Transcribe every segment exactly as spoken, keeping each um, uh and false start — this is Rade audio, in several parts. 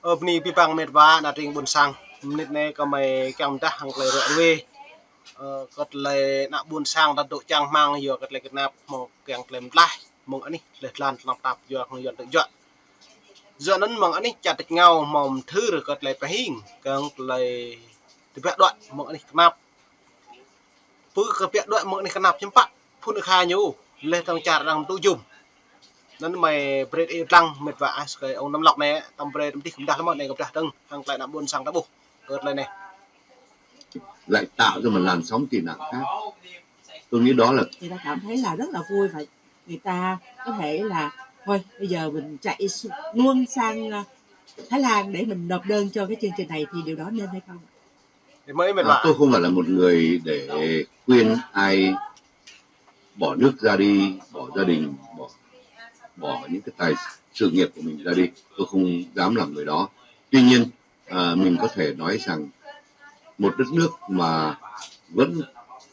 Ơ, bni bi băng mĭt wa, ană tring ƀuôn sang. Mnĭt anei kơ mei kiăng mdah hŏng klei ruă ruê. Ơ, kơ klei ană ƀuôn sang ta dôk čang hmăng yua kơ klei knap mâo kiăng klei mtlaih. Mơ̆ng anih klei tlan tlam tap yua hŏng yuăn tŭ juă. Yua anăn mơ̆ng anih čăt tĭt ngao mâo mthưr kơ klei pơhing, kiăng klei tơbiă đuaĭ mơ̆ng anih knap. Pô kơ tơbiă đuaĭ mơ̆ng anih knap hiăm pă phŭn êkha ñu, leh dơ̆ng čar arăng tŭ jum. Anăn mei brei ih dlăng mĭt wa ah, kơ ông Năm Lộc anei, tăm brei tăm tih kơ mdah lăm anei kơ mdah dơ̆ng, hŏng klei ană ƀuôn sang ta ƀuh, kơ klei anei. Lại tạo ra một làn sóng tị nạn khác. Tôi nghĩ đó là Người ta cảm thấy là rất là vui và người ta có thể là thôi bây giờ mình chạy su- luôn sang ờ, Thái Lan để mình nộp đơn cho cái chương trình này thì điều đó nên hay không? Thì mới mĭt À, wa. Tôi không phải là một người để khuyên ai bỏ nước ra đi, bỏ gia đình, bỏ bỏ những cái tài sự nghiệp của mình ra đi. Tôi không dám làm người đó. Tuy nhiên, à, mình có thể nói rằng một đất nước mà vẫn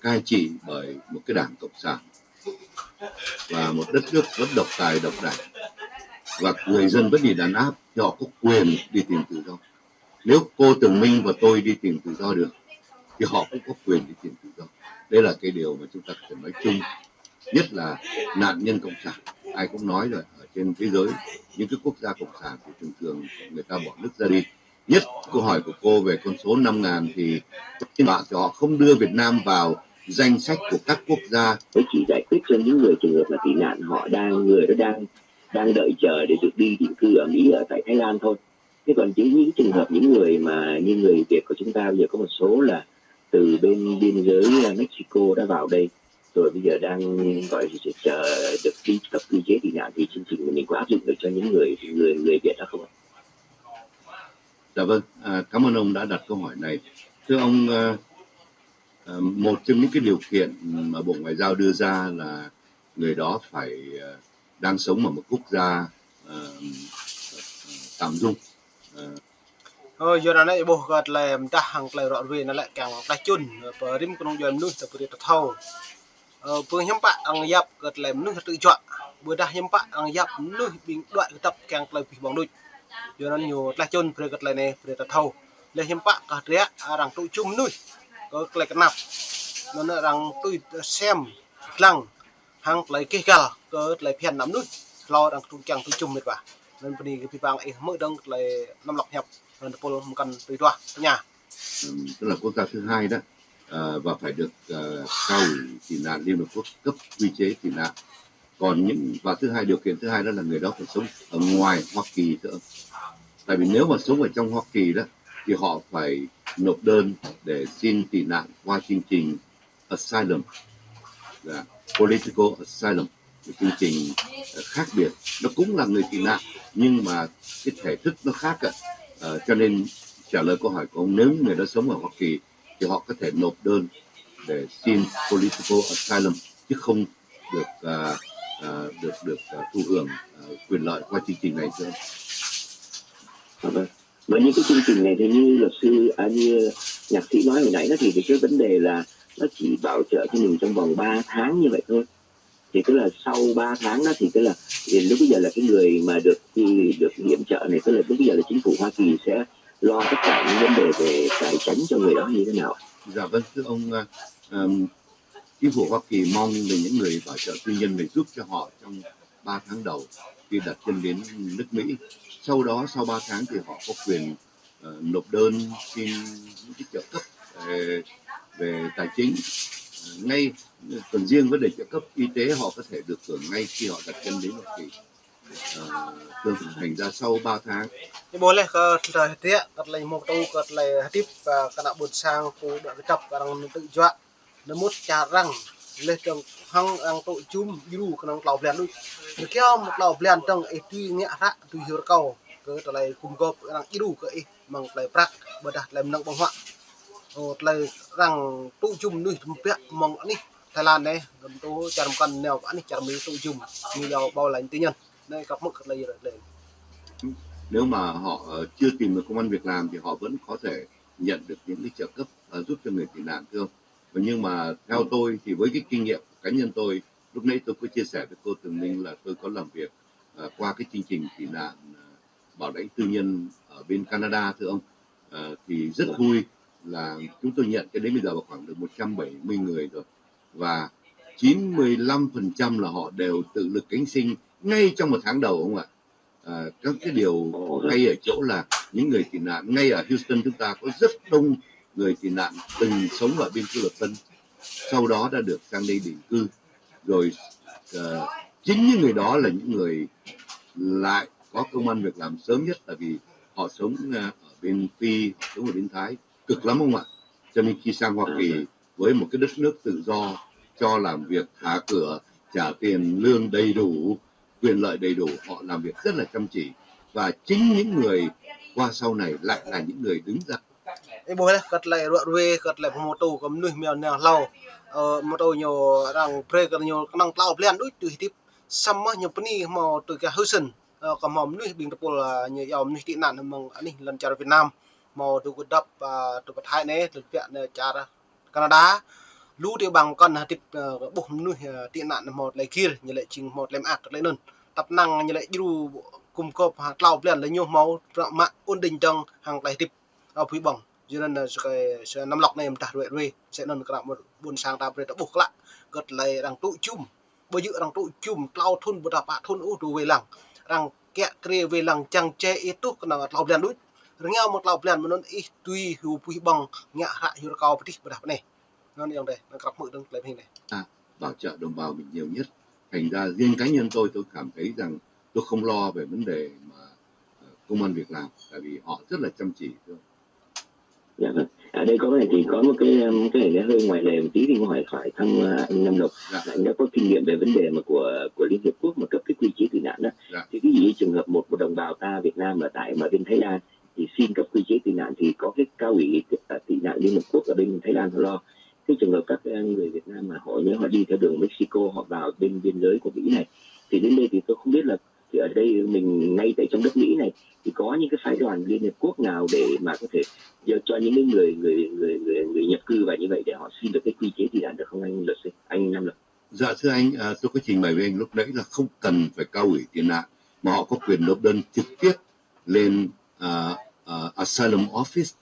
cai trị bởi một cái đảng cộng sản và một đất nước vẫn độc tài độc đảng và người dân vẫn bị đàn áp thì họ có quyền đi tìm tự do. Nếu cô Tường Minh và tôi đi tìm tự do được thì họ cũng có quyền đi tìm tự do. Đây là cái điều mà chúng ta có thể nói chung, nhất là nạn nhân cộng sản. Ai cũng nói rồi, ở trên thế giới những cái quốc gia cộng sản thì thường thường người ta bỏ nước ra đi. Nhất câu hỏi của cô về con số năm ngàn thì họ không đưa Việt Nam vào danh sách của các quốc gia. Mới chỉ giải quyết cho những người trường hợp là tị nạn, họ đang, người đó đang đang đợi chờ để được đi định cư ở Mỹ, ở tại Thái Lan thôi. Thế còn những, những trường hợp những người mà như người Việt của chúng ta bây giờ có một số là từ bên biên giới Mexico đã vào đây rồi bây giờ đang gọi là chờ được đi cấp quy chế tị nạn thì chương trình của mình có áp dụng được cho những người người người Việt đó không ạ? Dạ vâng, à, cảm ơn ông đã đặt câu hỏi này. Thưa ông, à, à, một trong những cái điều kiện mà Bộ Ngoại giao đưa ra là người đó phải à, đang sống ở một quốc gia à, tạm dung. Ơ, yua anăn ih ƀuh kơ klei mdah hŏng klei ruă ruê anăn lĕ kiăng tlaih čŭn, pơ rĭm knŏng djuê mnuih ta brei ta thâo. Ơ, pô hiăm pă arăng yap kơ klei mnuih tŭ juă. Ƀiădah hiăm pă arăng yap mnuih ƀing đuaĭ kdăp kiăng klei bi ƀơ̆ng đuč. Yua anăn ñu tlaih čŭn brei kơ klei anei brei ta thâo. Leh hiăm pă kơ drei arăng tŭ jum mnuih kơ klei knap. Anăn arăng tui sem dlăng hăng klei keh găl kơ klei bhiăn ană mnuih, hlâo arăng tŭ kiăng tŭ jum mĭt wa. Anăn bni kơ bi băng ih hmư̆ dơ̆ng klei Năm Lộc hiăp, anăn tơpul mkăn tui duah tơña. Ừm, tức là quốc gia thứ hai đó, ờ, và phải được, ờ, Cao ủy tị nạn Liên Hợp Quốc cấp quy chế tị nạn. Còn những, và thứ hai, điều kiện thứ hai đó là người đó phải sống ở ngoài Hoa Kỳ, thưa ông. Tại vì nếu mà sống ở trong Hoa Kỳ đó, thì họ phải nộp đơn để xin tị nạn qua chương trình asylum, là political asylum, một chương trình ờ, khác biệt. Nó cũng là người tị nạn nhưng mà cái thể thức nó khác ạ. Ờ, cho nên trả lời câu hỏi của ông, nếu người đó sống ở Hoa Kỳ thì họ có thể nộp đơn để xin political asylum chứ không được à, à, được được à, thụ hưởng à, quyền lợi qua chương trình này, thưa ông. Dạ vâng. Và như cái chương trình này thì như luật sư, à, như nhạc sĩ nói hồi nãy đó thì cái vấn đề là nó chỉ bảo trợ cho mình trong vòng ba tháng như vậy thôi. Thì tức là sau ba tháng đó thì tức là thì lúc bây giờ là cái người mà được được viện trợ này, tức là lúc bây giờ là chính phủ Hoa Kỳ sẽ lo tất cả những vấn đề về tài chính cho người đó như thế nào ạ? Dạ vâng, thưa ông, à, ừm, chính phủ Hoa Kỳ mong là những người bảo trợ tư nhân này giúp cho họ trong ba tháng đầu khi đặt chân đến nước Mỹ. Sau đó, sau ba tháng thì họ có quyền ờ, nộp đơn xin những cái trợ cấp về, về tài chính. Ờ, ngay còn riêng vấn đề trợ cấp y tế họ có thể được hưởng ngay khi họ đặt chân đến Hoa Kỳ. Ờ, thường thành ra sau ba tháng. Ih ƀuh leh kơ klei hdră, kơ klei mâo tŭ, kơ klei hdĭp, kơ ană ƀuôn sang, pô đuaĭ kdăp kơ arăng tŭ juă. Anăn mŭt čar arăng, leh dơ̆ng hŏng arăng tŭ jum djru knŏng tlâo blan đuč. Leh kiăng mâo tlâo blan dơ̆ng ih dưi ngă hră dưi hiu rơkâo kơ klei gum gôp arăng djru kơ ih mơ̆ng klei prăk, ƀiădah klei mnơ̆ng ƀơ̆ng huă. Ơ, klei arăng tŭ jum mnuih tơbiă mơ̆ng anih Thái Lan anei, gơ̆m tŭ čar mkăn nao kơ anih čar Mi tŭ jum, ñu yua bảo lãnh tư nhân. Anei kăp mơ̆ kơ klei yơh klei. Nếu mà họ ờ, chưa tìm được công ăn việc làm thì họ vẫn có thể nhận được những cái trợ cấp ờ, giúp cho người tị nạn, thưa ông. Và nhưng mà theo tôi thì với cái kinh nghiệm của cá nhân tôi, lúc nãy tôi có chia sẻ với cô Tường Minh là tôi có làm việc ờ, qua cái chương trình tị nạn ờ, bảo lãnh tư nhân ở bên Canada, thưa ông, ờ, thì rất vui là chúng tôi nhận cho đến bây giờ vào khoảng được một trăm bảy mươi người rồi. Và chín mươi lăm phần trăm là họ đều tự lực cánh sinh ngay trong một tháng đầu, ông ạ. À, các cái điều hay ở chỗ là những người tị nạn ngay ở Houston chúng ta có rất đông người tị nạn từng sống ở bên Philippines, sau đó đã được sang đây định cư. Rồi, ờ, chính những người đó là những người lại có công ăn việc làm sớm nhất, tại vì họ sống, ờ, ở bên Phi, họ sống ở bên Thái, cực lắm, ông ạ. Cho nên khi sang Hoa Kỳ với một cái đất nước tự do, cho làm việc, thả cửa, trả tiền lương đầy đủ, quyền lợi đầy đủ, họ làm việc rất là chăm chỉ. Và chính những người qua sau này lại là những người đứng ra. Ih ƀuh leh kơ tlei ruă ruê, kơ tlei mtô kơ mnuih mâo nao hlâo. Ơ, mtô ñu arăng brei kơ ñu knŏng tlâo blan đuč tui hdĭp. Samơ̆ ñu bni mâo tui kơ Houston. Ơ, kơ mâo mnuih ƀing tơpul, ơ, ñu yua mnuih tị nạn mơ̆ng anih lăn čar Việt Nam. Mâo dôk kdăp, ơ, dôk pơthai anei, lăn biă anei čar Canada. Lu ti ƀăng kăn hdĭp, ơ, ƀuh mnuih, ơ, tị nạn mâo tlei gĭr, ñu lĕ jing mâo tlei mơak kơ tlei anăn. Tăp năng ñu lĕ djru gum gôp, ha, tlâo blan leh ñu mâo prăk mă ổn định dơ̆ng hăng tlei hdĭp. Ơ, pui ƀơ̆ng. Yua anăn, ơ, sơkai, sơkai năm lŏk anei mdah ruai ruai. Sơkai anăn kơ arăng ƀuôn sang ta brei ta ƀuh klă. Kơ tlei arăng tŭ jum. Ƀu djơ̆ arăng tŭ jum tlâo thŭn, ƀu dah pă thŭn ôh tŭ wê lăng. Arăng kiă kriê wê lăng čiăng čê ih tuh knŏng tlâo blan đuč. Rơngiao mơ̆ng tlâo blan mơ̆ng anăn ih tui hiu pui ƀơ̆ng ngă hră hiu rơkâo pơdih ƀudah pơneh. Anăn ayŏng adei, năng krăp hmư̆ dơ̆ng tlei bhing anei. À, bảo trợ đồng bào mình nhiều nhất. Thành ra riêng cá nhân tôi, tôi cảm thấy rằng tôi không lo về vấn đề mà, ờ, công ăn việc làm, tại vì họ rất là chăm chỉ. Dạ vâng. Ở đây có cái này thì có một cái, um, cái này nó hơi ngoài lề một tí thì muốn hỏi, hỏi thăm, uh, anh Nam Lộc. Dạ. Là anh đã có kinh nghiệm về vấn đề mà của, của Liên Hiệp Quốc mà cấp cái quy chế tị nạn đó. Dạ. Thì ví dụ như trường hợp một, một đồng bào ta Việt Nam ở tại mà bên Thái Lan thì xin cấp quy chế tị nạn thì có cái cao ủy, uh, tị nạn Liên Hợp Quốc ở bên Thái Lan họ lo. Cái trường hợp các, uh, người Việt Nam mà họ nhớ họ đi theo đường Mexico họ vào bên biên giới của Mỹ này thì đến đây thì tôi không biết là thì ở đây mình ngay tại trong đất Mỹ này thì có những cái phái đoàn Liên Hiệp Quốc nào để mà có thể cho, cho những cái người, người người người người nhập cư vào như vậy để họ xin được cái quy chế tị nạn được không anh luật sư, anh Nam Lộc? Dạ thưa anh, à, tôi có trình bày với anh lúc nãy là không cần phải cao ủy tị nạn mà họ có quyền nộp đơn trực tiếp lên, à, à, asylum office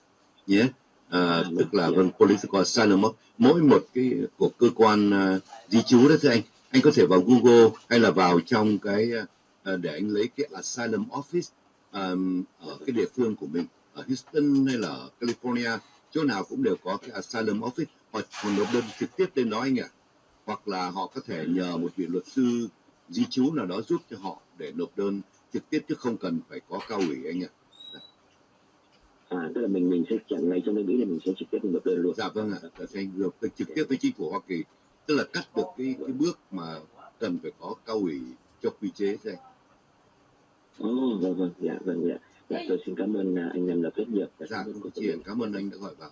nhé. À, tức là vâng, political asylum office. Mỗi một cái của cơ quan, à, di trú đó thưa anh, anh có thể vào Google hay là vào trong cái, à, để anh lấy cái asylum office, à, ở cái địa phương của mình, ở Houston hay là ở California, chỗ nào cũng đều có cái asylum office, hoặc họ nộp đơn trực tiếp lên đó anh ạ. Hoặc là họ có thể nhờ một vị luật sư di trú nào đó giúp cho họ để nộp đơn trực tiếp chứ không cần phải có cao ủy anh ạ. À, tức là mình mình sẽ chẳng ngay trong nước Mỹ là mình sẽ trực tiếp mình nộp đơn luôn. Dạ vâng ạ, là sẽ nộp trực tiếp với chính phủ Hoa Kỳ, tức là cắt được cái cái bước mà cần phải có cao ủy cho quy chế thế. Ồ, vâng vâng, dạ vâng, dạ. Dạ, tôi xin cảm ơn, à, anh Nam Lộc rất nhiều. Dạ, không có gì, cảm ơn anh đã gọi vào.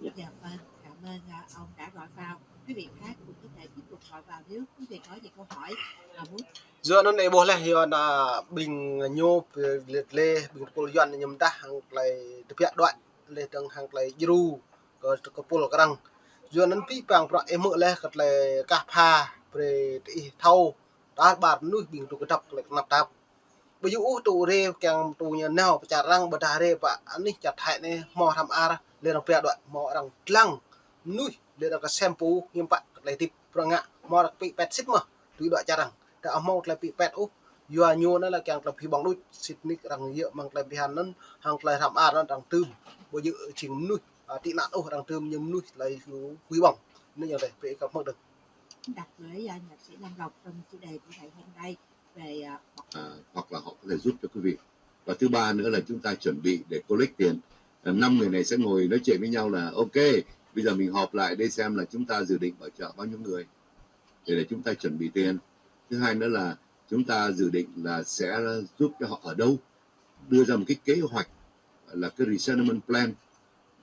Dạ. Dạ vâng, cảm ơn, à, ông đã gọi vào. Quý vị khác cũng có thể tiếp tục gọi vào nếu quý vị có những câu hỏi, à, muốn. Yua anăn ih ƀuh leh, yua anăn ƀing ñu bi lĕ, ƀing tơpul Yuăn ñu mdah hăng klei tơbiă đuĕ, leh dơ̆ng hăng klei djru kơ, kơ tơpul kơ arăng. Yua anăn bi păng prăk ih hmư̆ leh kơ klei kah pha brei diih thâo, tar ƀar mnuih ƀing tŭ kdăp klei knap tap. Ƀu djơ̆ ôh tŭ rê kiăng tŭ ñu nao pơ čar arăng, ƀiădah rê pơ anih čar Thái anei mâo hrăm ar, leh arăng pia đuĕ mâo arăng dlăng mnuih, leh arăng ksem pô hiam pă kơ klei hdĭp prăng ngă, mâo arăng pĭ pet sĭt mơh, tui đuĕ čar arăng. Dah mâo klei pĭ pet ôh, yua ñu anăn lĕ kiăng klei phi ƀơ̆ng đuč, sĭt nik arăng yơh mơ̆ng klei bhiăn anăn, hăng klei hrăm ar anăn arăng tưm. Ƀu djơ̆ jing mnuih, à, tị nạn ôh arăng tưm ñu mnuih klei phi ƀơ̆ng. Anei ayŏng adei, bi kăp mơ̆ng dơ̆ng. Đặt với, à, nhạc sĩ Nam Lộc trong chủ đề của ngày hôm nay về, à, hoặc là họ có thể giúp cho quý vị. Và thứ ba nữa là chúng ta chuẩn bị để collect tiền. À, năm người này sẽ ngồi nói chuyện với nhau là ok, bây giờ mình họp lại đây xem là chúng ta dự định bảo trợ bao nhiêu người. Để, để chúng ta chuẩn bị tiền. Thứ hai nữa là chúng ta dự định là sẽ giúp cho họ ở đâu, đưa ra một cái kế hoạch là cái resettlement plan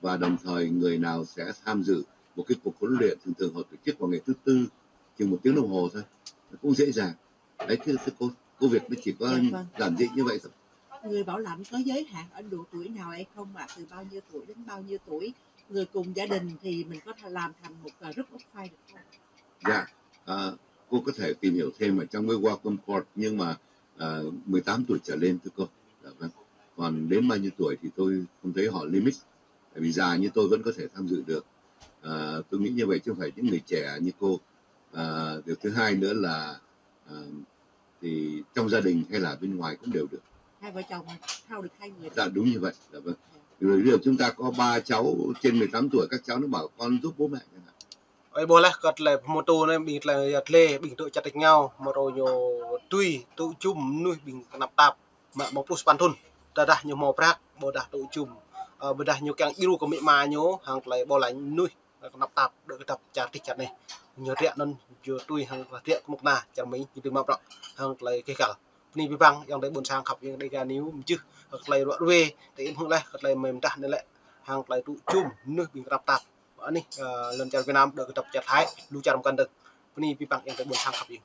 và đồng thời người nào sẽ tham dự một cái cuộc huấn luyện, thường thường họ tổ chức vào ngày thứ tư, chừng một tiếng đồng hồ thôi, nó cũng dễ dàng. Đấy, cái, cái công, công việc nó chỉ có, dạ vâng, giản dị như vậy thôi. Người bảo lãnh có giới hạn ở độ tuổi nào hay không ạ? Từ bao nhiêu tuổi đến bao nhiêu tuổi? Người cùng gia đình thì mình có thể làm thành một, à, group of five được không? Dạ, à, cô có thể tìm hiểu thêm ở trong cái Welcome Call, nhưng mà, à, mười tám tuổi trở lên thưa cô. Dạ vâng. Còn đến bao nhiêu tuổi thì tôi không thấy họ limit. Tại vì già như tôi vẫn có thể tham dự được. À, tôi nghĩ như vậy chứ không phải những người trẻ như cô. À, điều thứ hai nữa là à, thì trong gia đình hay là bên ngoài cũng đều được. Hai vợ chồng mà thâu được hai người. Dạ đúng như vậy. Dạ vâng. Rồi bây giờ chúng ta có ba cháu trên mười tám tuổi, các cháu nó bảo con giúp bố mẹ chẳng hạn. Ơ, ƀuh leh kơ tlei pô mtô anei ƀing tlei ya tlei ƀing tŭ čăt êngao, mrâo ñu tui tŭ jum mnuih ƀing knap tap, mă mâo pluh sa păn thŭn. Tơdah ñu mâo prăk, ƀôdah tŭ jum, ơ, ƀôdah ñu kiăng djru kơ amĭ ama ñu, hŏng tlei ƀuh leh mnuih knap tap, dôk kdăp čar tih čar anei. Ñu riă anăn, ñu tui hŏng riă knŭk kna čar Mi, ñu tui mă bruă hŏng tlei keh găl. Bni bi băng, ayŏng adei ƀuôn sang khăp, ayŏng adei găp ñu mjưh kơ tlei ruă ruê, ti ih hmư̆ leh kơ tlei mei mdah anei lĕ, hŏng tlei tŭ jum mnuih ƀing knap tap. Anih, ơ, lăn čar Việt Nam, dôk kdăp čar Thái, lu čar mkăn dơ̆ng. Bni bi băng, ayŏng adei ƀuôn sang khăp, ayŏng.